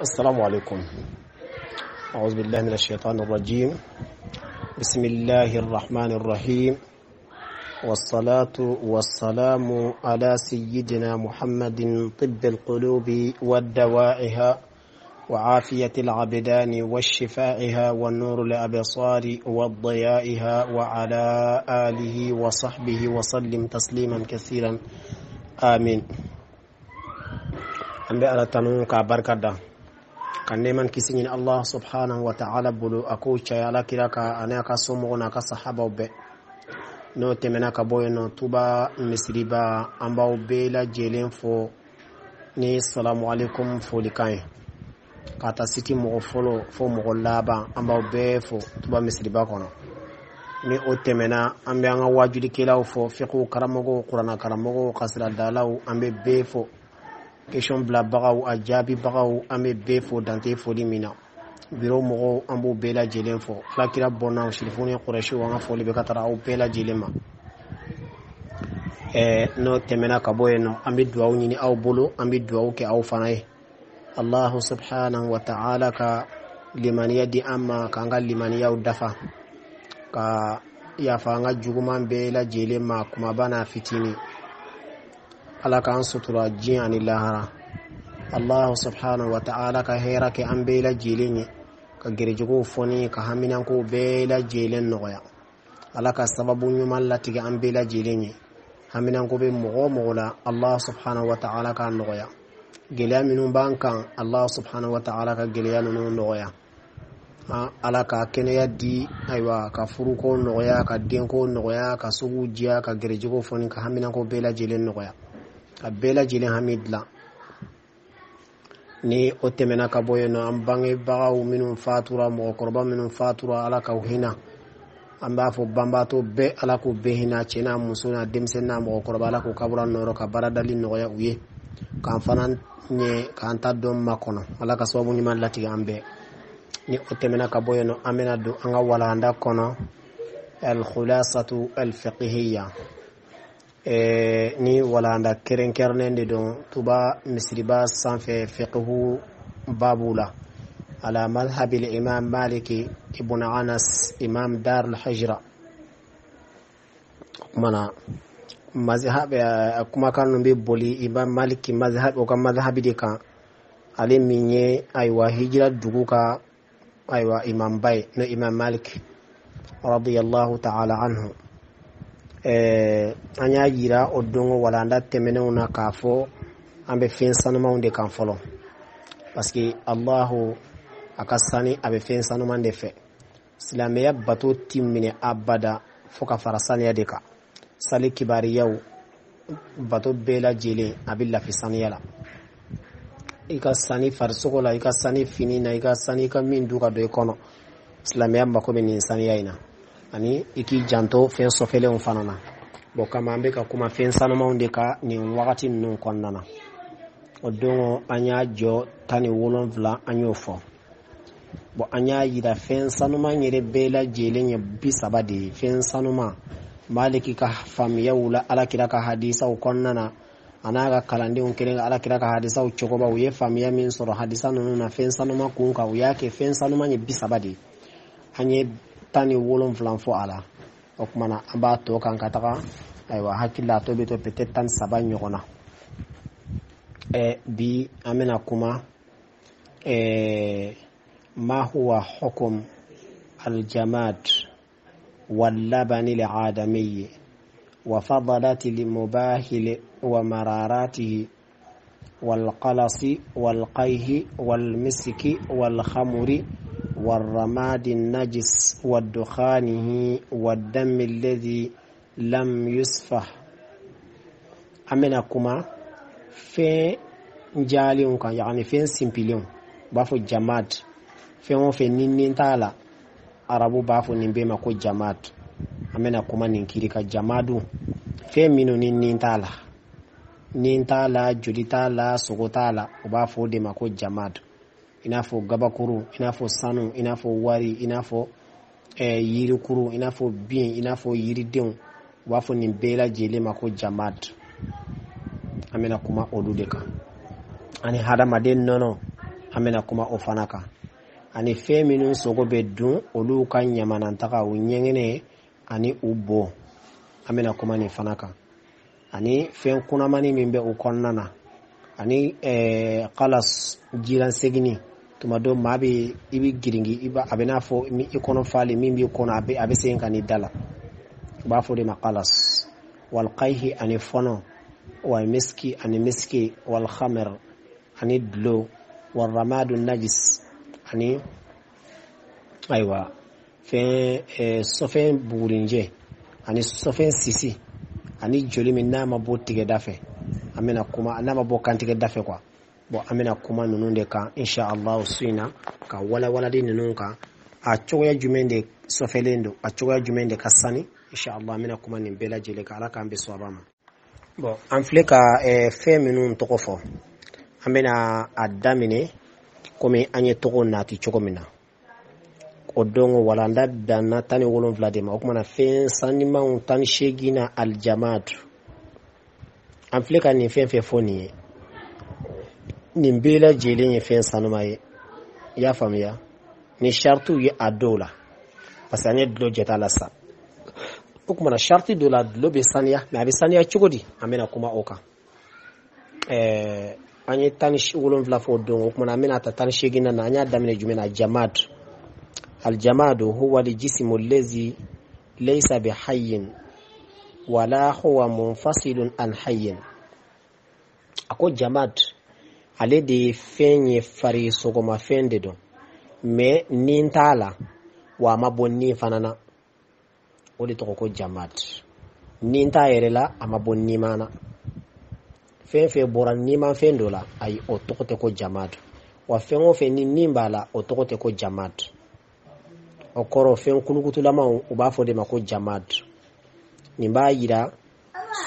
السلام عليكم. أعوذ بالله من الشيطان الرجيم. بسم الله الرحمن الرحيم، والصلاة والسلام على سيدنا محمد طب القلوب والدوائها وعافية العبدان والشفائها والنور الأبصار والضيائها وعلى آله وصحبه وسلم تسليما كثيرا، آمين. An bɛ Ala tanu k'a barika da, ka nɛɛma ni kisi ɲini Allah subhanahu wa ta'ala bolo, a k'o caya Ala kira ka ani a ka somɔgɔw n'a ka sahabaw bɛɛ. N'o tɛmɛna ka bɔ yen nɔ, Tuba misiriba, an b'aw bɛɛ lajɛlen fo ni salamu alaikum folikan ye, ka taa siti mɔgɔ fɔlɔ fo mɔgɔ laban, an b'aw bɛɛ fo Tuba misiriba kɔnɔ. Ni o tɛmɛna, an bɛ an ka wajulikɛlaw fo, fiqhu karamɔgɔw, kuranna karamɔgɔw, kasiradalaw, an bɛ bɛɛ fo, question bilabagaw, a jaabibagaw, an bɛ bɛɛ fo dante foli min na. Biro mɔgɔw, an b'u bɛɛ lajɛlen fo. Alakira bɔnnaw, sirifu ni kɔrɔsiw, an ka foli bɛ ka taga aw bɛɛ lajɛlen ma. N'o tɛmɛna ka bɔ yen nɔ, an bɛ duwawu ɲini aw bolo, an bɛ duwawu kɛ aw fana ye, Allahu subhanahu wa ta'ala ka limaniya di an ma, k'an ka limaniyaw dafa, ka yafa an ka juguman bɛɛ lajɛlen ma, kumaba n'a fitinin. Ala k'an sutura diɲɛ ani lahara. Allahu subhanahu wa ta'ala ka hɛrɛ kɛ an bɛɛ lajɛlen ye, ka gɛrɛjɛgɛw fɔni, ka haminankow bɛɛ lajɛlen nɔgɔya. Ala ka sababu ɲuman latigɛ an bɛɛ lajɛlen ye. Haminanko bɛ mɔgɔ o mɔgɔ la, Allah subhanahu wa ta'ala k'a nɔgɔya. Gɛlɛya minnu b'an kan, Allah subhanahu wa ta'ala ka gɛlɛya ninnu nɔgɔya. Ala ka kɛnɛya di, ayiwa, ka furuko nɔgɔya, ka denko nɔgɔya, ka sugu diya, ka gɛrɛjɛgɛw fɔni, ka haminanko bɛɛ lajɛlen nɔgɔya, ka bɛɛ lajɛlen hami dilan. Ni o tɛmɛna ka bɔ yen nɔ, an bangebagaw minnu fatura, mɔgɔkɔrɔba minnu fatura, Ala k'aw hinɛ. An b'a fɔ banbaatɔ bɛɛ, Ala k'u bɛɛ hinɛ, cɛ n'a muso n'a denmisɛnnin n'a mɔgɔkɔrɔba, Ala k'u kabura nɔrɔ, ka baradali nɔgɔya u ye, k'an fana ɲɛ k'an ta dɔn makɔnɔ. Ala ka sababu ɲuman latigɛ an bɛɛ. Ni o tɛmɛna ka bɔ yen nɔ, an bɛna don an ka walanda kɔnɔ, alkhulasatu alfiqhiyya. Ni walanda kɛrɛnkɛrɛnnen de don Tuba misiriba sanfɛ, fiqhu babu la, ala madhhabi imam Maliki ibn Anas, imam dar al-hijra. Kumana mazhab, kumakan ninnu bɛ boli imam Maliki mazhab, o ka mazhabi de kan, ale min ye, ayiwa, hijira dugu ka, ayiwa, imamba ye, n'o imam Malik radiyallahu ta'ala anhu. An y'a yira o don walanda tɛmɛnenw na k'a fɔ an bɛ fɛn sanumanw de kan fɔlɔ, parce que Allahu a ka sani, a bɛ fɛn sanuman de fɛ. Silamɛya bato ti minɛ abada fo ka fara saniya de kan. Sali kibariyaw, bato bɛɛ lajɛlen, a bɛ lafi saniya la. I ka sani farisogo la, i ka sani fini na, i ka sani i ka min du ka don i kɔnɔ, silamɛya mako bɛ nin saniya in na, ani i k'i janto fɛn sɔfɛlenw fana na. Bon, kama an bɛ ka kuma fɛn sanumanw de kan nin wagati ninnu kɔnɔna na. O don an y'a jɔ 17, an y'o fɔ. Bon, an y'a yira fɛn sanuman yɛrɛ bɛɛ lajɛlen ye 30 de ye. Fɛn sanuman, Maliki ka faamuyaw la, Alakira ka hadisaw kɔnɔna na, a n'a ka kalandenw kelen ka Alakira ka hadisaw cogoba, u ye faamuya min sɔrɔ hadisa ninnu na fɛn sanuman kun kan, u y'a kɛ fɛn sanuman ye 30 de ye. An ye 17 fɔ a la. O kumana an b'a tɔ kan ka taga, ayiwa, hakili la a tɔ bɛ to peut-être 13 ɲɔgɔn na. Bi an bɛna kuma ma huwa hukum aljamad واللبن العادمي وفضلات المباهل ومراراته والقلص والقيه والمسك والخمر والرماد النجس والدخانه والدم الذي لم يسفح. Amena kuma fɛn jalenw kan, yani fɛn simpilenw, u b'a fɔ jamad, fɛn o fɛn ni nin t'a la, arabu b'a fɔ nin bɛɛ ma ko jamad. An bɛna kuma nin kiri ka, jamadu, fɛn minnu ni nin t'a la, nin t'a la, joli t'a la, sogo t'a la, u b'a fɔ o de ma ko jamad. I n'a fɔ gabakuru, i n'a fɔ sanu, i n'a fɔ wari, i n'a fɔ yirikuru, i n'a fɔ bin, i n'a fɔ yiridenw, u b'a fɔ nin bɛɛ lajɛlen ma ko jamad. An bɛna kuma olu de kan, ani hadamaden nɔnɔ, An bɛna kuma o fana kan, ani fɛn minnu sogo bɛ dun, olu ka ɲamanantaga, u ɲɛgɛnɛ ani u bo, an bɛna kuma nin fana kan, ani fɛn kunamani min bɛ u kɔnɔna na, ani kalas jiran segini. Tuma dɔ maa bɛ i bɛ giringi, a bɛ n'a fɔ i kɔnɔ falen, min b'i kɔnɔ a bɛ segin ka n'i da la, u b'a fɔ o de ma kalas. Walqayhi, ani fɔnɔ, wal miski, ani miski, wal khamr, ani dulɔ, wal ramadu najis, ani ayiwa fɛn sɔfɛn bugurinjɛ, ani sɔfɛn sisi, ani joli min n'a ma bɔ tigɛda fɛ, an bɛna kuma n'a ma bɔ kantigɛda fɛ quoi. Bon, an bɛna kuma ninnu de kan insha Allah su in na, ka walawalali ninnu kan, a cogoya jumɛn de sɔfɛlen don, a cogoya jumɛn de ka sani. Insha Allah an bɛna kuma nin bɛɛ lajɛlen kan. Ala k'an bɛn sawaba ma. Bon, an filɛ ka fɛn minnu tɔgɔ fɔ, an bɛna a daminɛ komi an ye tɔgɔ nati cogo min na o don. Walanda danna 17 de ma. O kumana fɛn sanimanw 18 na, aljamadu. An filɛ ka nin fɛn fɛn fɔ nin ye, nin bɛɛ lajɛlen ye fɛn sanuma ye, i y'a faamuya, ni saritiw ye a dɔw la, parce que an ye dulɔ jate a la sisan. O kumana sariti dɔ la, dulɔ bɛ saniya, mais a bɛ saniya cogo di? An bɛna kuma o kan. An ye 17 fɔ o don. O kumana an bɛna ta 18 na. An y'a daminɛ jumɛn na? Jamad. Aljamadu huwa aljismu allazi laysa bihayyin wala huwa munfasilun an hayyin. A ko jamad, ale de ye fɛn ye, fari sogomafɛn de don, mais nin t'a la, wa a ma bɔ nin fana na. O de tɔgɔ ko jamad. Nin t'a yɛrɛ la, a ma bɔ niman na. Fɛn fɛn bɔra nimafɛn dɔ la, ayi, o tɔgɔ tɛ ko jamad. Wa fɛn o fɛn ni nin b'a la, o tɔgɔ tɛ ko jamad. O kɔrɔ, fɛn kulukutulamaw, u b'a fɔ de ma ko jamad. Nin b'a yira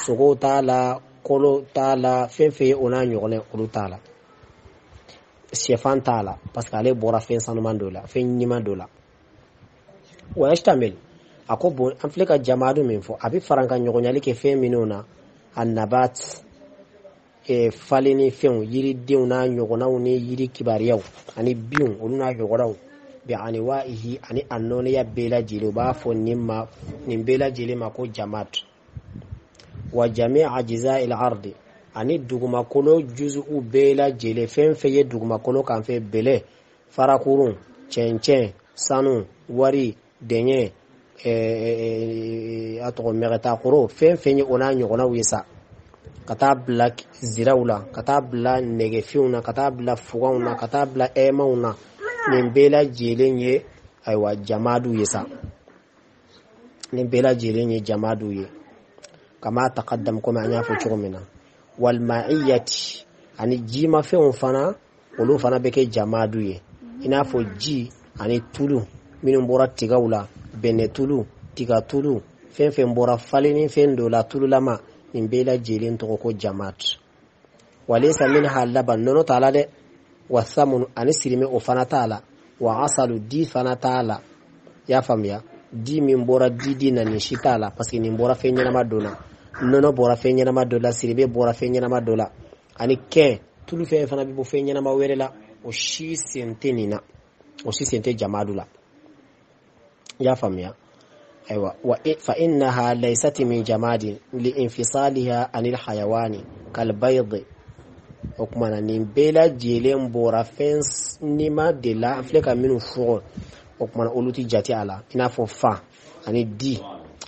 sogow t'a la, kolo t'a la, fɛn fɛn ye o n'a ɲɔgɔnna, olu t'a la. Sɛfan t'a la, parce que ale bɔra fɛn sanuman dɔ la, fɛn ɲuman dɔ la. Wa yashtamil, a ko bon, an filɛ ka jamadu min fɔ, a bɛ farankan ɲɔgɔnyali kɛ fɛn minnu na: annabat, falenni fɛnw, yiridenw n'a ɲɔgɔnnaw, ni yiri kibariyaw ani binw, olu n'a ɲɔgɔnnaw, bi anwaihi, ani a nɔnɛya bɛɛ lajɛlen, u b'a fɔ nin ma, nin bɛɛ lajɛlen ma ko jamad. Wa jami ajza il ardi, ani dugumakolo juzu'u bɛɛ lajɛlen, fɛn fɛn ye dugumakolo kan fɛ, bɛlɛ, farakurun, cɛncɛn, sanu, wari, dɛɲɛ, a tɔgɔ mɛgɛtakoro, fɛn fɛn ye o n'a ɲɔgɔnnaw ye sa, ka taa bila ziraw la, ka taa bila nɛgɛfinw na, ka taa bila fuganw na, ka taa bila ɛɛmaw na, nin bɛɛ lajɛlen ye ayiwa jamadu ye sa. Nin bɛɛ lajɛlen ye jamadu ye, kama taqaddam, komi an y'a fɔ cogo min na. Walma'iyati, ani jimafɛnw fana, olu fana bɛ kɛ jamadu ye, i n'a fɔ ji ani tulu minnu bɔra tigaw la, bɛnɛtulu, tigatulu, fɛn fɛn bɔra falenni fɛn dɔ la, tululama, nin bɛɛ lajɛlen tɔgɔ ko jamad. Walaysa minha laban, nɔnɔ t'a la dɛ. Wa samunu, ani sirimɛ, o fana t'a la. Wa asalu, di fana t'a la, i y'a faamuya, di min bɔra diden na, nin si t'a la, parce que nin bɔra fɛn ɲɛnama dɔ la. Nɔnɔ bɔra fɛn ɲɛnama dɔ la, sirimɛ bɔra fɛn ɲɛnama dɔ la, ani kɛn tulu fɛn fana bɛ bɔ fɛn ɲɛnama wɛrɛ la, o si sen tɛ nin na, o si sen tɛ jamadu la, i y'a faamuya. Ayiwa, wa fa innaha laysat min jamadin li infisaliha anil hayawani kal bayd. O kuma na, nin bɛɛ lajɛlen bɔra fɛn nima de la, an filɛ ka minnu fɔ. O kuma na, olu tɛ jate a la, i n'a fɔ fa ani di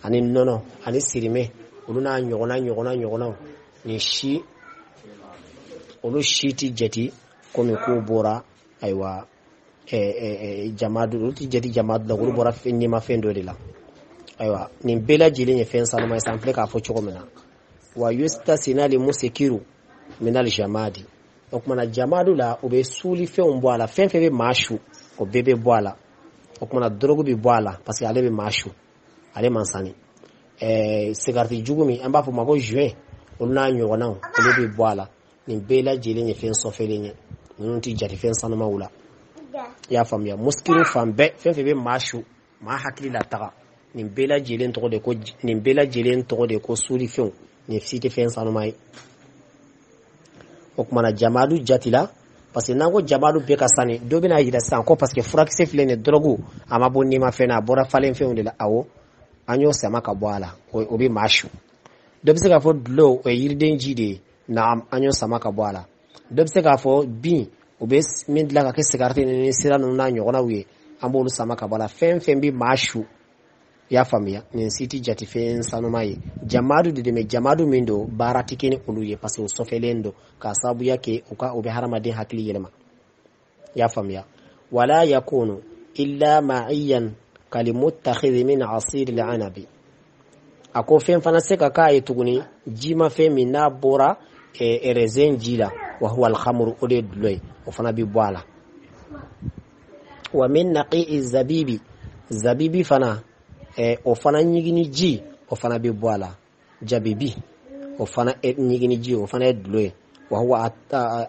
ani nɔnɔ ani sirimɛ, olu n'a ɲɔgɔnna ɲɔgɔnna ɲɔgɔnnaw, nin si, olu si tɛ jate komi k'o bɔra ayiwa jamadu. Olu tɛ jate jamadu la, olu bɔra fɛn nimafɛn dɔ de la. Ayiwa, nin bɛɛ lajɛlen ye fɛn sanuma ye, san filɛ k'a fɔ cogo min na. Wa yustasina li musikiru minal jamadi. O kuma na, jamadu la, u bɛ suuli fɛnw bɔ a la, fɛn fɛn bɛ maa su, o bɛɛ bɛ bɔ a la. O kuma na, dɔrɔgu bɛ bɔ a la, parce que ale bɛ maa su, ale man sani. Sigariti jugu min an b'a fɔ ma ko joint, olu n'a ɲɔgɔnnaw, olu bɛ bɔ a la. Nin bɛɛ lajɛlen ye fɛn sɔfɛlen ye, ninnu tɛ jate fɛn sanumaw la, i y'a faamuya. Muskiru fan bɛɛ, fɛn fɛn bɛ maa su, maa hakili la taga, nin bɛɛ lajɛlen tɔgɔ de ko, nin bɛɛ lajɛlen tɔgɔ de ko suulifɛnw. Nin si tɛ fɛn sanuma ye. O kuma na, jamadu jatila Parce que n'an ko jamadu bɛɛ ka sani, dɔ bɛna yira sisan ko parce que furakisɛ filɛ nin ye, dɔrɔgu a ma bɔ nimafɛn na, a bɔra falenfɛnw de la. Awɔ, an y'o sama ka bɔ a la, o bɛ maa su. Dɔ bɛ se k'a fɔ dulɔ o ye yiriden ji de ye, naam, an y'o sama ka bɔ a la. Dɔ bɛ se k'a fɔ bin, o bɛ min dilan ka kɛ sigariti ni sira ninnu n'a ɲɔgɔnnaw ye, an b'olu sama ka bɔ a la. Fɛn fɛn bɛ maa su, i y'a faamuya, nin si tɛ jate fɛn sanuma ye. Jamadu de dɛmɛ, jamadu min don baara tɛ kɛ ni olu ye, parce que o sɔfɛlen don k'a sababuya kɛ u ka u bɛ hadamaden hakili yɛlɛma. I y'a faamuya, wala yakunu illa ma'iyan kalimuttakhidhi min asiri al-anabi. A ko fɛn fana se ka k'a ye tuguni jimafɛn min n'a bɔra raisin ji la, wa huwa al-khamru, o de ye dulɔ ye, o fana bɛ bɔ a la. Wa min naqi'i zabibi, zabibi fana o fana ɲigini ji, o fana bɛ bɔ a la. Jabibi o fana ɲigini ji, o fana ye dulɔ ye. Wa huwa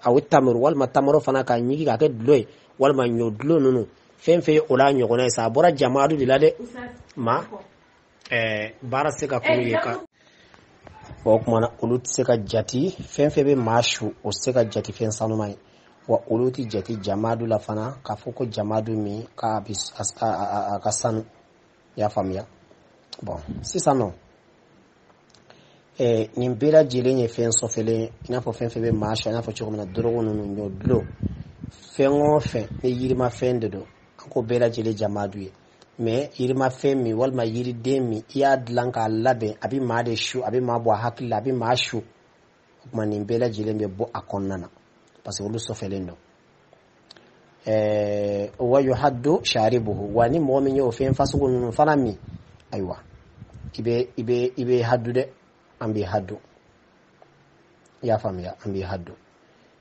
aw tamuru, walima tamaro fana ka ɲigi k'a kɛ dulɔ ye, walima ɲɔ dulɔ ninnu, fɛn fɛn ye o la ɲɔgɔnna ye sa, a bɔra jamadu de la dɛ. Ma baara se ka k'olu ye ka o tuma na olu tɛ se ka jate. Fɛn fɛn bɛ maa su, o tɛ se ka jate fɛn sanuma ye. Wa olu tɛ jate jamadu la fana, k'a fɔ ko jamadu min k'a bɛ a ka sanu. I y'a faamuya? Bon, sisan nɔ nin bɛɛ lajɛlen ye fɛn sɔfɛlen, i n'a fɔ fɛn fɛn bɛ maa su, i n'a fɔ cogo min na dɔrɔgu ninnu, ɲɔ dulɔ, fɛn o fɛn ni yirimafɛn de don, an ko bɛɛ lajɛlen jamadu ye. Mais yirimafɛn min walima yiriden min i y'a dilan k'a labɛn, a bɛ maa de su, a bɛ maa bɔ a hakili la, a bɛ maa su, o tuma nin bɛɛ lajɛlen bɛ bɔ a kɔnɔna na, parce que olu sɔfɛlen don. Wa yuhaddu sharibuhu, wa ni mɔgɔ min y'o fɛn fasugu ninnu fana min, ayiwa i bɛ haddu dɛ, an bɛ haddu. I y'a faamuya, an bɛ haddu.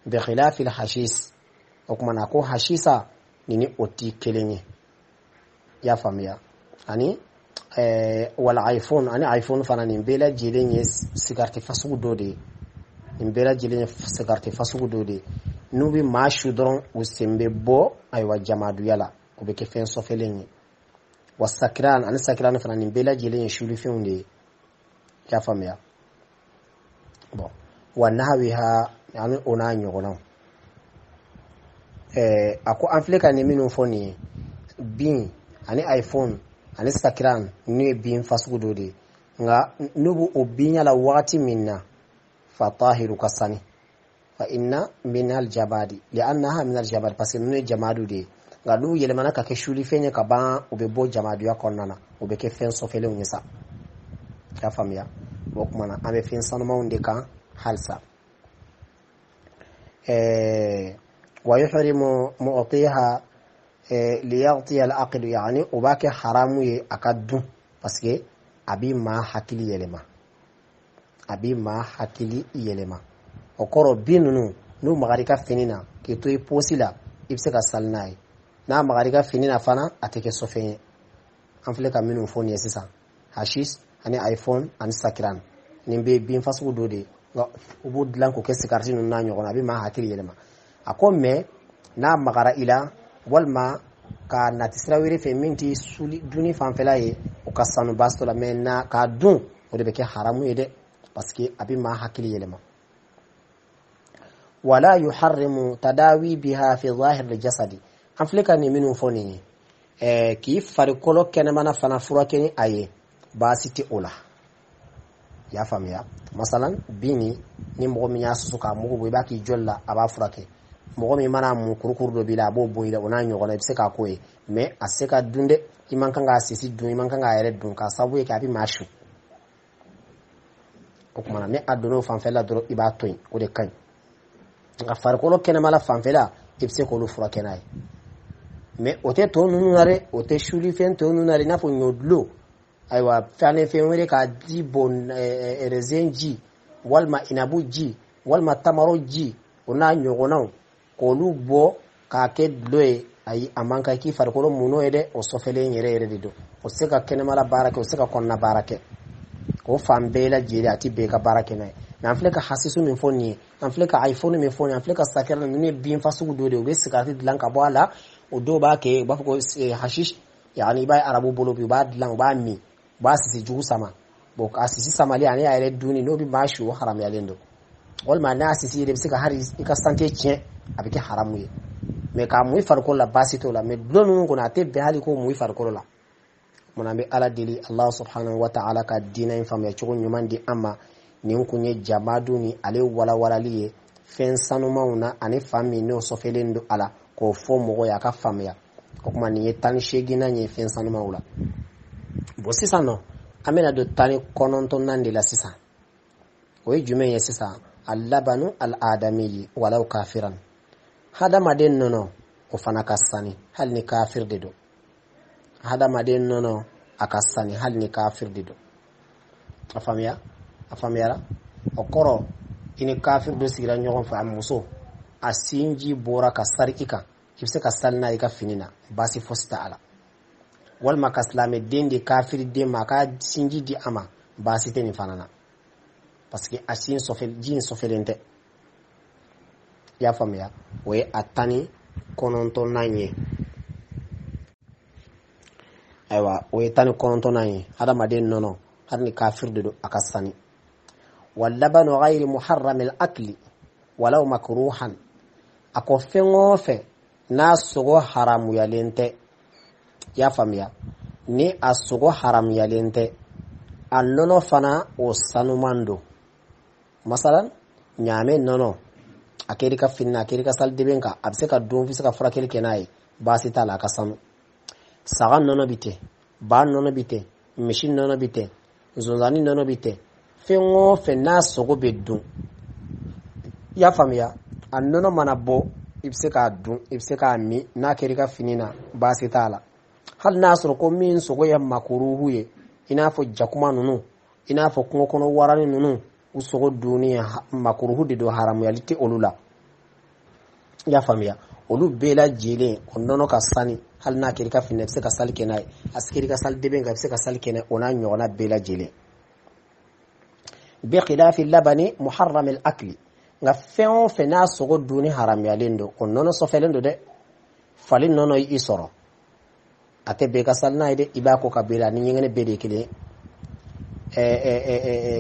Bi khilafil hashis, o tuma na ko hashisa nin ni o ti kelen ye. I y'a faamuya, ani wala iPhone, ani iPhone fana, nin bɛɛ lajɛlen ye sigariti fasugu dɔ de ye. Nin bɛɛ lajɛlen ye sigariti fasugu dɔ de ye. N'u bɛ maa su dɔrɔn, u sen bɛ bɔ ayiwa jamaduya la, o bɛ kɛ fɛn sɔfɛlen ye. Wa sakiran, ani sakiran fana, nin bɛɛ lajɛlen ye sulifɛnw de ye. I y'a faamuya? Bon, wa nahawiha, ani o n'a ɲɔgɔnnaw. A ko an filɛ ka nin minnu fɔ nin ye, bin ani iPhone ani sakiran, ninnu ye bin fasugu dɔ de ye. Nka n'u b'o o binya la wagati min na, fa tahiru, ka sani, fa inna min aljabadi li annaha min aljabadi, parce que ninnu ye jamadu de ye. Nka n'u yɛlɛmana ka kɛ sulifɛn ye ka ban, u bɛ bɔ jamaduya kɔnɔna na, u bɛ kɛ fɛn sɔfɛlenw ye sa. I y'a faamuya? O tuma na an bɛ fɛn sanumanw de kan halisa. Wa yuhrimu mu'tiha liyaghtiya al-aql, yani o b'a kɛ haramu ye a ka dun, parce que a bɛ maa hakili yɛlɛma, a bɛ maa hakili yɛlɛma. O kɔrɔ, bin ninnu n'u magar'i ka fini na k'i to i posi la, i bɛ se ka sali n'a ye. N'a magar'i ka fini na fana, a tɛ kɛ sɔfɛn ye. An filɛ ka minnu fɔ nin ye sisan, hashis ani iPhone ani sakiran, nin bɛ bin fasugu dɔ de ye, nka u b'o dilan k'o kɛ sigariti ninnu n'a ɲɔgɔn na, a bɛ maa hakili yɛlɛma. A ko mɛ n'a magara i la, walima ka nati sira wɛrɛ fɛ min tɛ suli dunni fanfɛla ye, o ka sanu, baasi t'o la. Mɛ na k'a dun, o de bɛ kɛ haramu ye dɛ, parce que a bɛ maa hakili yɛlɛma. Wala yuharrimu tadawi biha fi zahir al-jasadi, an filɛ ka nin minnu fɔ nin ye, k'i farikolo kɛnɛmana fana furakɛ ni a ye, baasi tɛ o la. I y'a faamuya? Masalan bin ni mɔgɔ min y'a susu k'a mugu bɔ, i b'a k'i joli la, a b'a furakɛ. Mɔgɔ min mana mun kurukuru dɔ b'i la, a b'o bɔ i la, o n'a ɲɔgɔnna, i bɛ se k'a k'o ye. Mɛ a se ka dun dɛ, i man kan k'a sisi dun, i man kan k'a yɛrɛ dun, k'a sababu ye kɛ a bɛ maa su. O tuma na ni a donna o fanfɛla dɔrɔn, i b'a to yen, o de ka ɲi. Nka farikolo kɛnɛmala fanfɛla, i bɛ se k'olu furakɛ n'a ye. Mɛ o tɛ tɔ ninnu na dɛ, o tɛ sulifɛn tɔ ninnu na dɛ, i n'a fɔ ɲɔdulo, ayiwa fɛn fɛn wɛrɛ k'a ji bɔn, raisin ji walima inabu ji walima tamaro ji, o n'a ɲɔgɔnnaw, k'olu bɔ k'a kɛ dulɔ ye, ayi, a man kan k'i farikolo mun n'o ye dɛ. O sɔfɛlen yɛrɛ yɛrɛ de don. O tɛ se ka kɛnɛmala baara kɛ, o tɛ se ka kɔnɔna baara kɛ, o fan bɛɛ lajɛlen a tɛ bɛɛ ka baara kɛ n'a ye. Mɛ an filɛ ka hasisu min fɔ nin ye, an filɛ ka iPhone min fɔ nin ye, an filɛ ka sakɛrɛ ninnu ye, bin fasugu dɔ de ye, u bɛ sigarati dilan ka bɔ a la. O dɔw b'a kɛ, u b'a fɔ ko hashish, yani i b'a ye arabu bolo bi, u b'a dilan, u b'a min, u b'a sisi jugu sama. Bon, a sisi samali ani a yɛrɛ dunni, n'o bɛ maa su, o haramuyalen don. Walima n'a sisi yɛrɛ bɛ se ka hali i ka santé tiɲɛ. A bɛ kɛ haramu ye. Mais k'a mun i farikolo la, baasi t'o la. Mais dulɔ ninnu kɔni, a tɛ bɛn hali k'o mun i farikolo la. Mun an bɛ Ala deli, Allah subhanahu wa ta'ala ka diinɛ in faamuya cogo ɲuman di an ma. Nin kun ye jamadu ni ale walawalali ye fɛn sanumanw na, ani fan min n'o sɔfɛlen don a la, k'o fɔ mɔgɔ ye a ka faamuya. O tuma nin ye 18nan ye fɛn sanumanw la. Bon, sisan nɔ, an bɛna don 19nan de la sisan. O ye jumɛn ye sisan? Alabanu al adamiyi walaw kafiran. Hadamaden nɔnɔ, o fana ka sani hali ni kafir de don. Hadamaden nɔnɔ, a ka sani hali ni kafir de don. A faamuya? A faamuyara? O kɔrɔ, i ni kafir dɔ sigira ɲɔgɔn fɛ, a muso, a sinji bɔra ka sari i kan, i bɛ se ka sali n'a ye i ka fini na, baasi fosi t'a la. Walima ka silamɛden di kafiri den ma, a ka sinji di a ma, baasi tɛ nin fana na, parce que a sin sɔfɛ, ji in sɔfɛlen tɛ. I y'a faamuya? O ye a 19nan ye. Ayiwa, o ye 19nan ye. Hadamaden nɔnɔ, hali ni kafiri de don, a ka sani. Walabanu ghayri muharramil akli walaw makruhan. A ko fɛn o fɛn n'a sogo haramuyalen tɛ, i y'a faamuya, ni a sogo haramuyalen tɛ, a nɔnɔ fana, o sanuman don. Masalan, ɲaamɛ nɔnɔ, a kɛr'i ka fini na, a kɛr'i ka salideben kan, a bɛ se ka dun, bɛ se ka furakɛli kɛ n'a ye, baasi t'a la, a ka sanu. Saga nɔnɔ bi ten, ba nɔnɔ bi ten, misi nɔnɔ bi ten, zonzani nɔnɔ bi ten. Fɛn o fɛn n'a sogo bɛ dun, i y'a faamuya, a nɔnɔ mana bɔ, i bɛ se k'a dun, i bɛ se k'a min, n'a kɛr'i ka fini na, baasi t'a la. Hali n'a sɔrɔ ko min sogo ye makuruhu ye, i n'a fɔ jakuma ninnu, i n'a fɔ kungo kɔnɔ warani ninnu, u sogo dunni makuruhu de don, haramuyali tɛ olu la. I y'a faamuya? Olu bɛɛ lajɛlen, o nɔnɔ ka sani. Hali n'a kɛr'i ka fini na, i bɛ se ka sali kɛ n'a ye. A kɛr'i ka sali deben kan, i bɛ se ka sali kɛ n'a ye, o n'a ɲɔgɔnna bɛɛ lajɛlen. Bi khilafi labani muharram al-akli. Nka fɛn o fɛn n'a sogo dunni haramuyalen don, o nɔnɔ sɔfɛlen don dɛ. Fali nɔnɔ y'i sɔrɔ, a tɛ bɛn ka sali n'a ye dɛ, i b'a ko ka bɛɛ la ni ɲɛgɛnɛ bɛɛ de ye kelen ye.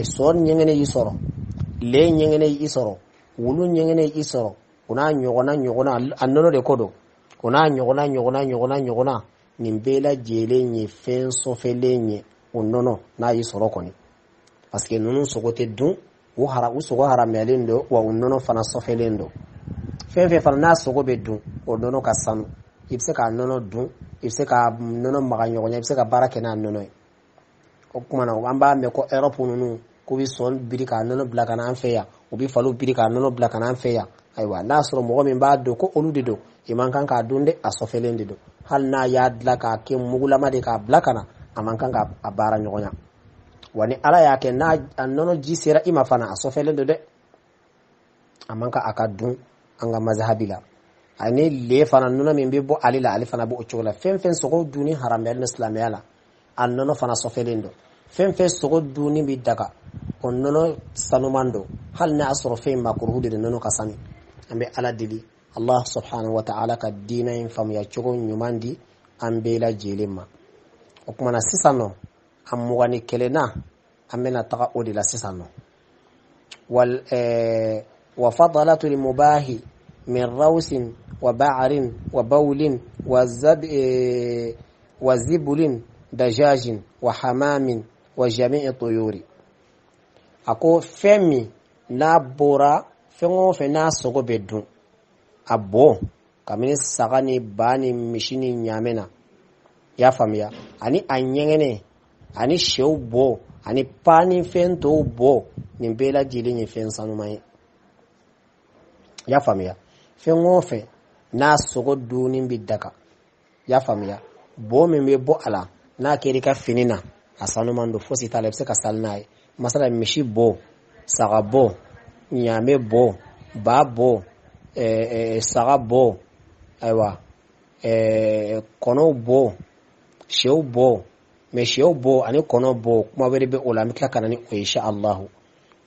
Sɔ ɲɛgɛnɛ y'i sɔrɔ, lɛ ɲɛgɛnɛ y'i sɔrɔ, wulu ɲɛgɛnɛ y'i sɔrɔ, o n'a ɲɔgɔnna ɲɔgɔnna, a nɔnɔ de ko don, o n'a ɲɔgɔnna ɲɔgɔnna ɲɔgɔnna ɲɔgɔnna, nin bɛɛ lajɛlen ye fɛn sɔfɛlen ye, o nɔnɔ n'a y'i sɔrɔ kɔni, parce que ninnu sogo tɛ dun, u hara, u sogo haramuyalen don, wa u nɔnɔ fana sɔfɛlen don. Fɛn fɛn fana n'a sogo bɛ dun, o nɔnɔ ka sanu. I bɛ se k'a nɔnɔ dun, i bɛ se k'a nɔnɔ maga ɲɔgɔn ɲɛ, i bɛ se ka baara kɛ n'a nɔnɔ ye. O tuma na, an b'a mɛn ko Europe ninnu k'u bɛ sɔn biri k'a nɔnɔ bila ka na an fɛ yan, u bɛ faliw biri k'a nɔnɔ bila ka na an fɛ yan. Ayiwa, n'a sɔrɔ mɔgɔ min b'a dɔn ko olu de don, i man kan k'a dun dɛ, a sɔfɛlen de don. Hali n'a y'a dilan k'a kɛ mugulama de k'a bila ka na, a man kan k'a baara ɲɔgɔn ya. Wa ni Ala y'a kɛ n'a a nɔnɔ ji sera i ma fana, a sɔfɛlen don dɛ, a man kan a ka dun an ka mazahabi la. Ani le fana, nɔnɔ min bɛ bɔ ale la, ale fana b'o cogo la. Fɛn fɛn sogo dunni haramuyalen don silamɛya la, a nɔnɔ fana sɔfɛlen don. Fɛn fɛn sogo dunni bɛ daga, o nɔnɔ sanuman don. Hali n'a sɔrɔ fɛn makuruhu de don, nɔnɔ ka sani. An bɛ Ala deli, Allah subhanahu wa ta'ala ka diinɛ in faamuya cogo ɲuman di an bɛɛ lajɛlen ma. O kumana sisan nɔ, a 21nan, an bɛna taga o de la sisan nɔ. Wal wa fadalatu mubahi min rawsin wa ba'rin wa bawlin wa zab wa zibulin dajajin wa hamamin wa jami'i tuyuri. A ko fɛn min n'a bɔra, fɛn o fɛn n'a sogo bɛ dun, a bɔ kabini saga ni ba ni misi ni ɲaamɛ na, i y'a faamuya, ani a ɲɛgɛnɛ, ani sɛw bɔ, ani pan ni fɛn tɔw bɔ, nin bɛɛ lajɛlen ye fɛn sanuman ye. I y'a faamuya? Fɛn o fɛn n'a sogo dunni bɛ daga, i y'a faamuya, bo min bɛ bɔ a la, n'a kɛra i ka fini na, a sanuman don, fosi t'a la, i bɛ se ka sali n'a ye. Masala, misi bo, saga bo, ɲaamɛ bo, ba bo, saga bo, ayiwa, kɔnɔw bo, sɛw bo. Mais sɛw bo ani kɔnɔ bo, kuma wɛrɛ bɛ o la, an bɛ tila ka na ni o ye insha Allahu.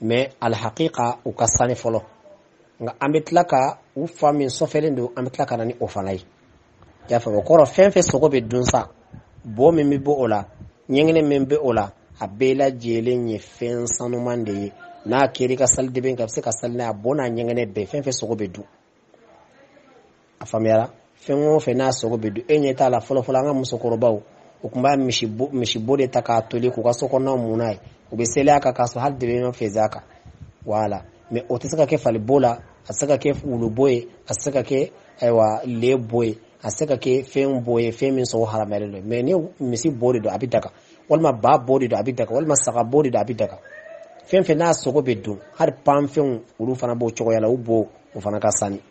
Mais alhaqiqa, u ka sani fɔlɔ, nka an bɛ tila ka u fa min sɔfɛlen don, an bɛ tila ka na ni o fana ye. I y'a faamu? O kɔrɔ, fɛn fɛn sogo bɛ dun sa, bo min bɛ bɔ o la, ɲɛgɛnɛ min bɛ o la, a bɛɛ lajɛlen ye fɛn sanuman de ye. N'a kɛra i ka sali deben kan, i bɛ se ka sali n'a ye, a bo n'a ɲɛgɛnɛ bɛɛ, fɛn fɛn sogo bɛ dun. A faamuyara? Fɛn o fɛn n'a sogo bɛ dun, e ɲɛ t'a la fɔlɔfɔlɔ an ka musokɔrɔbaw u tun b'a misibo de ta k'a toli k'u ka so kɔnɔnaw mun n'a ye, u bɛ seli a kan k'a sɔrɔ hali debe ma fese a kan. Wala, mais o tɛ se ka kɛ falibo la, a tɛ se ka kɛ wulubo ye, a tɛ se ka kɛ ayiwa le bo ye, a tɛ se ka kɛ fɛn bo ye, fɛn min sogo haramuyalen don. Mais ni misi bo de don, a bɛ daga, walima ba bo de don, a bɛ daga, walima saga bo de don, a bɛ daga. Fɛn fɛn n'a sogo bɛ dun, hali panfɛnw olu fana b'o cogoya la, u bo o fana ka sani.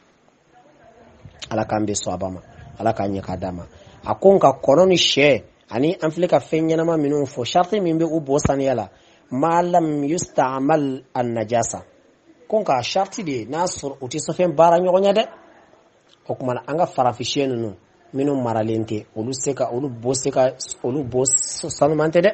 Ala k'an bɛ sɔn a ba ma, Ala k'a ɲɛ k'a d'a ma. A ko nka kɔnɔ ni sɛ ani an filɛ ka fɛn ɲɛnama minnu fɔ, sariti min bɛ u bo saniya la, ma lam yusta'mal an najasa, ko nka sariti de n'a sɔrɔ u tɛ sɔfɛn baara ɲɔgɔn ye dɛ. O tuma na an ka farafin sɛ ninnu minnu maralen tɛ, olu se ka olu bo se ka olu bo sanuman tɛ dɛ.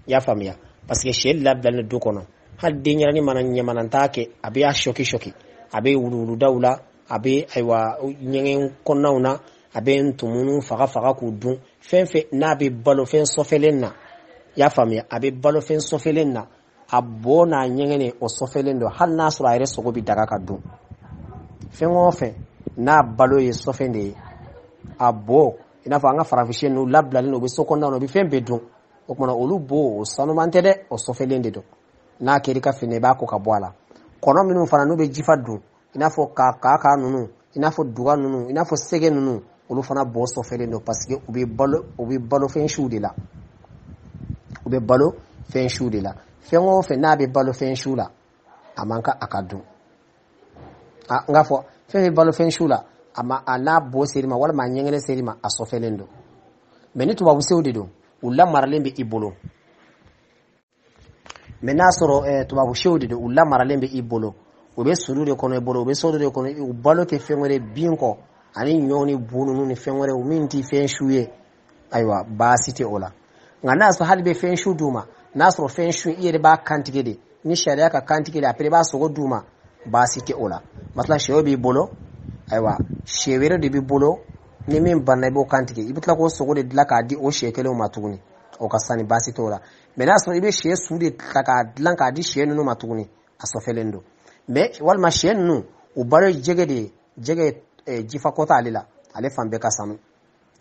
I y'a faamuya? Parce que sɛ labilalen du kɔnɔ, hali denyɛrɛnin mana ɲamananta kɛ, a bɛ a sɔki sɔki, a bɛ wuluwuludaw la, a bɛ ayiwa ɲɛgɛn kɔnɔnaw na, a bɛ ntumunw faga faga k'u dun. Fɛn fɛn n'a bɛ balo fɛn sɔfɛlen na, i y'a faamuya, a bɛ balo fɛn sɔfɛlen na, a bo n'a ɲɛgɛnɛ o sɔfɛlen don, hali n'a sɔrɔ a yɛrɛ sogo bɛ daga ka dun. Fɛn o fɛn n'a balo ye sɔfɛn de ye, a bo, i n'a fɔ an ka farafin sɛ ninnu labilalen don, u bɛ so kɔnɔna na, u bɛ fɛn bɛɛ dun. O tuma olu bo o sanuman tɛ dɛ, o sɔfɛlen de don. N'a kɛra i ka fini, i b'a ko ka bɔ a la. Kɔnɔ minnu fana n'u bɛ jifa dun, i n'a fɔ kaka ninnu, i n'a fɔ duga ninnu, i n'a fɔ sɛgɛ ninnu, olu fana bo sɔfɛlen don, parce que u bɛ balo fɛn siw de la, u bɛ balo fɛn siw de la. Fɛn o fɛn n'a bɛ balo fɛn siw la, a man kan a ka dun. A n k'a fɔ fɛn bɛ balo fɛn siw la, a ma a n'a bo ser'i ma walima a ɲɛgɛnɛ ser'i ma, a sɔfɛlen don. Mais ni tubabu sew de don, u lamaralen bɛ i bolo. Mais n'a sɔrɔ tubabu sew de don, u lamaralen bɛ i bolo, u bɛ sulu de kɔnɔ i bolo, u bɛ so de kɔnɔ, u balo tɛ fɛn wɛrɛ bin kɔ ani ɲɔ ni bu ninnu ni fɛn wɛrɛw min tɛ fɛn su ye, ayiwa baasi tɛ o la. Nka n'a sɔrɔ hali bɛ fɛn su d'u ma, n'a sɔrɔ fɛn su i yɛrɛ b'a kantigɛ de, ni sariya ka kantigɛ de, après i b'a sogo d'u ma, baasi tɛ o la. Masala sɛw b'i bolo, ayiwa sɛ wɛrɛ de b'i bolo, ni min banna i b'o kantigɛ, i bɛ tila k'o sogo de dilan k'a di o sɛ kelenw ma tuguni, o ka sani, baasi t'o la. Mais n'a sɔrɔ i bɛ sɛ su de ta k'a dilan k'a di sɛ ninnu ma tuguni, a sɔfɛlen don. Mais walima sɛ ninnu u balo ye jɛgɛ de ye, jɛgɛ jifa ko t'ale la, ale fan bɛɛ ka sanu.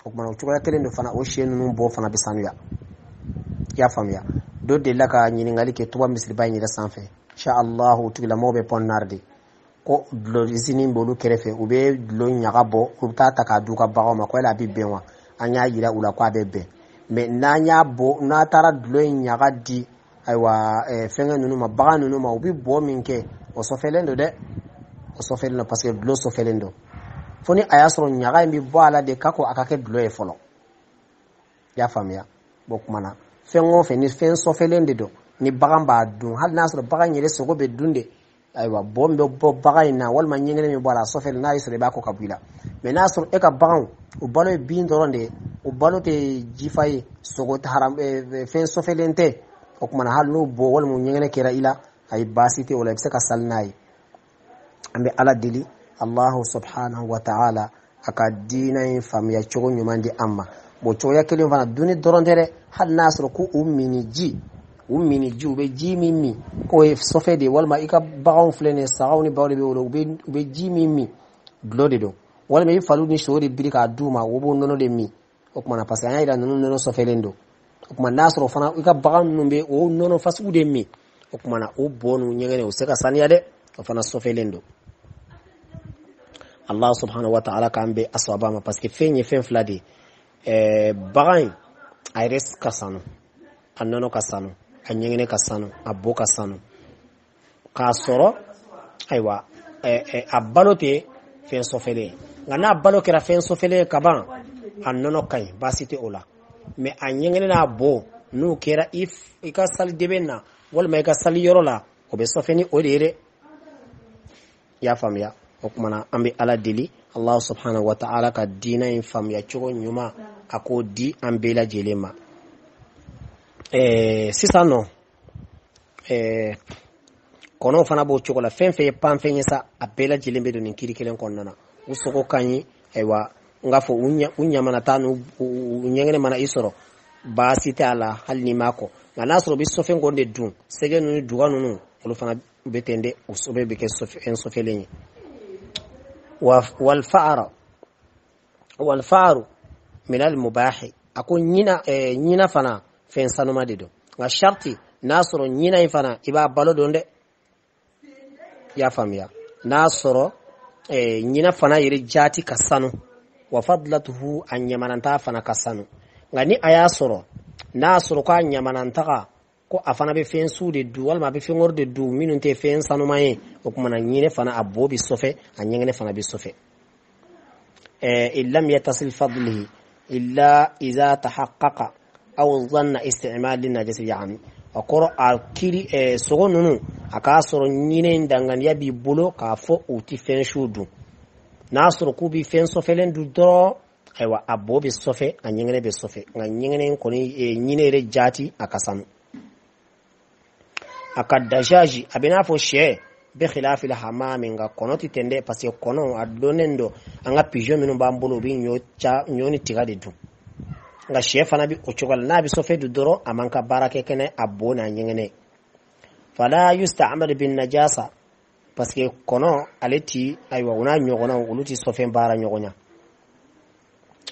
O tuma o cogoya kelen don fana, o sɛ ninnu bɔ fana bɛ sanuya. I y'a faamuya? Dɔ delila ka ɲininkali kɛ tuba misiriba in yɛrɛ sanfɛ, insha Allah o tigilamɔgɔw bɛ pɔn nari de, ko dulɔ izini b'olu kɛrɛfɛ, u bɛ dulɔ ɲaga bɔ, u bɛ taa ta k'a d'u ka baganw ma, ko yala a bɛ bɛn wa? An y'a yira u la ko a bɛ bɛn, mais n'an y'a bɔ, n'a taara dulɔ in ɲaga di ayiwa fɛnkɛ ninnu ma, bagan ninnu ma, u bɛ bɔ min kɛ, o sɔfɛlen don dɛ, o sɔfɛlen don, parce que dulɔ sɔfɛlen don. Fo ni a y'a sɔrɔ ɲaga in bɛ bɔ a la de ka ko a ka kɛ dulɔ ye fɔlɔ. I y'a faamuya? Bon, kuma na fɛn o fɛn ni fɛn sɔfɛlen de don, ni bagan b'a dun, hali n'a sɔrɔ bagan yɛrɛ sogo bɛ dun de, ayiwa bɔ min bɛ bɔ bagan in na walima ɲɛgɛnɛ min bɔ a la, a sɔfɛlen, n'a y'i sɔrɔ i b'a ko ka bɔ i la. Mais n'a sɔrɔ e ka baganw u balo ye bin dɔrɔn de ye, u balo tɛ jifa ye, sogo haram, fɛn sɔfɛlen tɛ, o tuma na hali n'o bɔ walima ɲɛgɛnɛ kɛra i la, ayi baasi tɛ o la, i bɛ se ka sali n'a ye. An bɛ Ala deli, Allahu subhanahu wa ta'ala a ka diinɛ in faamuya cogo ɲuman di an ma. Bon, cogoya kelen fana dunni dɔrɔn tɛ dɛ, hali n'a sɔrɔ ko u mini ji, u mini ji, u bɛ ji min min k'o ye sɔfɛ de ye, walima i ka baganw filɛ nin ye, sagaw ni baw de bɛ wolo, u bɛ ji min min, dulɔ de don, walima i faliw ni sɛw de biri k'a d'u ma, u b'o nɔnɔ de min. O tuma na parce que an y'a yira ninnu nɔnɔ sɔfɛlen don. O tuma n'a sɔrɔ fana i ka bagan ninnu bɛ o nɔnɔ fasugu de min, o tuma na o bɔ n'u ɲɛgɛnɛ u se ka saniya dɛ, o fana sɔfɛlen don. Allah subhanahu wa ta'ala k'an bɛ a sɔrɔ ma, parce que fɛn ye fɛn fila de ye. Bagan in a yɛrɛ ka sanu, a nɔnɔ ka sanu, a ɲɛgɛnɛ ka sanu, a bo ka sanu, k'a sɔrɔ ayiwa a balo tɛ fɛn sɔfɛlen ye. Nka n'a balo kɛra fɛn sɔfɛlen ye kaban, a nɔnɔ ka ɲi, baasi tɛ o la. Mais a ɲɛgɛnɛ n'a bo n'o kɛra i ka sali deben na walima i ka sali yɔrɔ la, o bɛ sɔfɛ ni o de ye dɛ. I y'a faamuya? O tuma na an bɛ Ala deli, Allah subhanahu wa ta'ala ka diinɛ in faamuya cogo ɲuman a k'o di an bɛɛ lajɛlen ma. Sisan nɔ kɔnɔw fana b'o cogo la, fɛn fɛn ye panfɛn ye sa, a bɛɛ lajɛlen bɛ don nin kiri kelen kɔnɔna na. U sogo ka ɲi, ayiwa n k'a fɔ u ɲamana taa n'u ɲɛgɛnɛ mana i sɔrɔ, baasi tɛ a la hali n'i m'a kɔ. Nka n'a sɔrɔ u bɛ sɔfɛn kɔni de dun, sɛgɛ ninnu ni duga ninnu, olu fana bɛ ten de, o bɛɛ bɛ kɛ fɛn sɔfɛlen ye. Wal fa'ara Walfaru minal mubahi, a ko ɲina, ɲina fana fɛn sanuma de don, nka sharti n'a sɔrɔ ɲina in fana i b'a balo don dɛ. I y'a faamuya? N'a sɔrɔ ɲina fana yɛrɛ jaati ka sanu, wa fadlatuhu, a ɲamananta fana ka sanu. Nka ni a y'a sɔrɔ, n'a sɔrɔ ko a ɲamanantaga ko a fana bɛ fɛn su de dun, walima a bɛ fɛn wɛrɛ de dun minnu tɛ fɛn sanuman ye, o tuma na ɲinɛ fana a bo bɛ sɔfɛ, a ɲɛgɛnɛ fana bɛ sɔfɛ. In lam yattasil fadlihi illa iza tahaqqaqa aw dhanna isti'mal linajasi, yani a kɔrɔ a kiri sogo ninnu, a k'a sɔrɔ ɲinɛ in danganiya b'i bolo k'a fɔ u tɛ fɛn su dun. N'a sɔrɔ k'u bɛ fɛn sɔfɛlen dun dɔrɔn, ayiwa, a bo bɛ sɔfɛ, a ɲɛgɛnɛ bɛ sɔfɛ. Nka ɲɛgɛnɛ kɔni, ɲinɛ yɛrɛ jaati a ka sanu. A ka dajaji, a bɛ n'a fɔ sɛ bɛ khilafil hamami, nka kɔnɔ tɛ ten dɛ, parce que kɔnɔ a dɔnnen don, an ka pigeon minnu b'an bolo, u bɛ ɲɔ ca, ɲɔ ni tiga de dun. Nka sɛ fana bɛ o cogo la, n'a bɛ sɔfɛ dun dɔrɔn, a man ka baara kɛ kɛnɛ a bo n'a ɲɛgɛnɛ. Fala yusta'mal bin najasa, parce que kɔnɔ ale ti, ayiwa, o n'a ɲɔgɔnnaw, olu ti sɔfɛn baara ɲɔgɔn ɲa.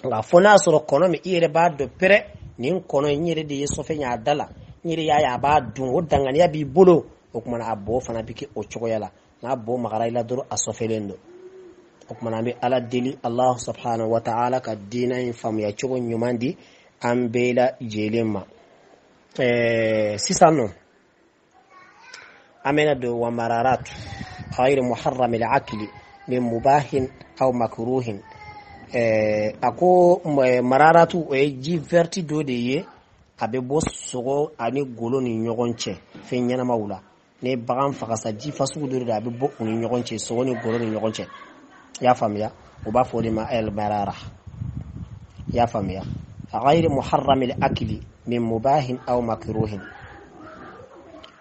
Nka fo n'a sɔrɔ kɔnɔ min i yɛrɛ b'a dɔn pɛrɛ, nin kɔnɔ in yɛrɛ de ye sɔfɛ ɲa a da la, n yɛrɛ y'a ye a b'a dun, o danganiya b'i bolo, o kumana a bo fana bɛ kɛ o cogoya la. N'a bo magara i la dɔrɔn, a sɔfɛlen don. O kumana an bɛ Ala deli, Allahu subhanahu wa ta'ala ka diinɛ in faamuya cogo ɲuman di an bɛɛ lajɛlen ma. Sisan nɔ an bɛna don wa mararat ghayr muharram al-akli min mubahin aw makruhin. A ko mararatu, o ye ji vert dɔ de ye, a bɛ bɔ sogo ani golo ni ɲɔgɔn cɛ fɛn ɲɛnamaw la. Ni bagan fagasa, ji fasugu dɔ de a bɛ bɔ u ni ɲɔgɔn cɛ, sogo ni golo ni ɲɔgɔn cɛ. I y'a faamuya? U b'a fɔ o de ma el marara. I y'a faamuya? Ghayr muharram al-akli min mubahin aw makruhin,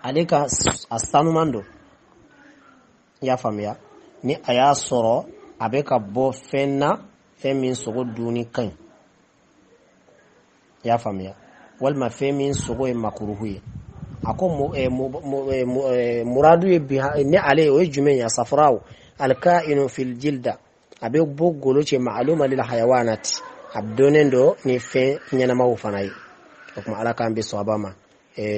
ale ka a sanuman don. I y'a faamuya? Ni a y'a sɔrɔ a bɛ ka bɔ fɛn na, fɛn min sogo dunni ka ɲi, i y'a faamuya, walima fɛn min sogo ye makuruhu ye. A ko muradu ye bi ni ale, o ye jumɛn ye? Safuraw alkainu fil jilda, a bɛ bɔ golo cɛ, ma'luma lil hayawanat, a dɔnnen don ni fɛn ɲɛnamaw fana ye. O tuma Ala k'an bɛ sɔn ma.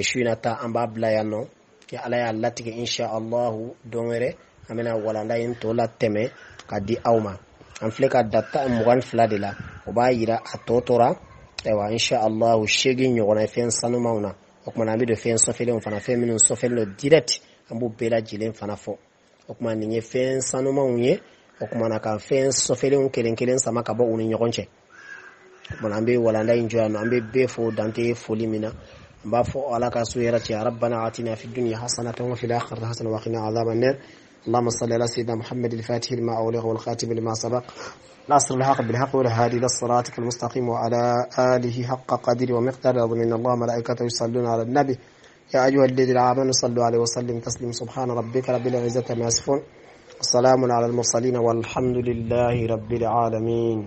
Su in na ta, an b'a bila yan nɔ. Ni Ala y'a latigɛ, insha Allahu, don wɛrɛ an bɛna walanda in tɔ la tɛmɛ ka di aw ma. An filɛ ka da 22 de la, o b'a yira a tɔ tora, ayiwa, insha Allahu, 8 ɲɔgɔnna fɛn sanumanw na. O tuma an bɛ don fɛn sɔfɛlenw fana, fɛn minnu sɔfɛlen don direct, an b'u bɛɛ lajɛlen fana fɔ. O tuma nin ye fɛn sanumanw ye, o tuma na ka fɛn sɔfɛlenw kelen kelen sama ka bɔ u ni ɲɔgɔn cɛ. O tuma an bɛ walanda in jɔ yan nɔ. An bɛ bɛɛ fo dante foli min na, an b'a fɔ Ala ka so yɛrɛ cɛ. Rabbana atina fi dunya hasanatan wa fil akhirati hasanatan wa qina adhaban nar. اللهم صل على سيدنا محمد الفاتح لما أغلق والخاتم لما سبق ناصر الحق بالحق والهادي إلى صراطك المستقيم وعلى آله حق قدر ومقدار العظيم. إن الله ملائكته يصلون على النبي يا أيها الذين آمنوا صلوا عليه وسلم تسليم. سبحان ربك رب العزة عما يصفون، والسلام على المرسلين والحمد لله رب العالمين.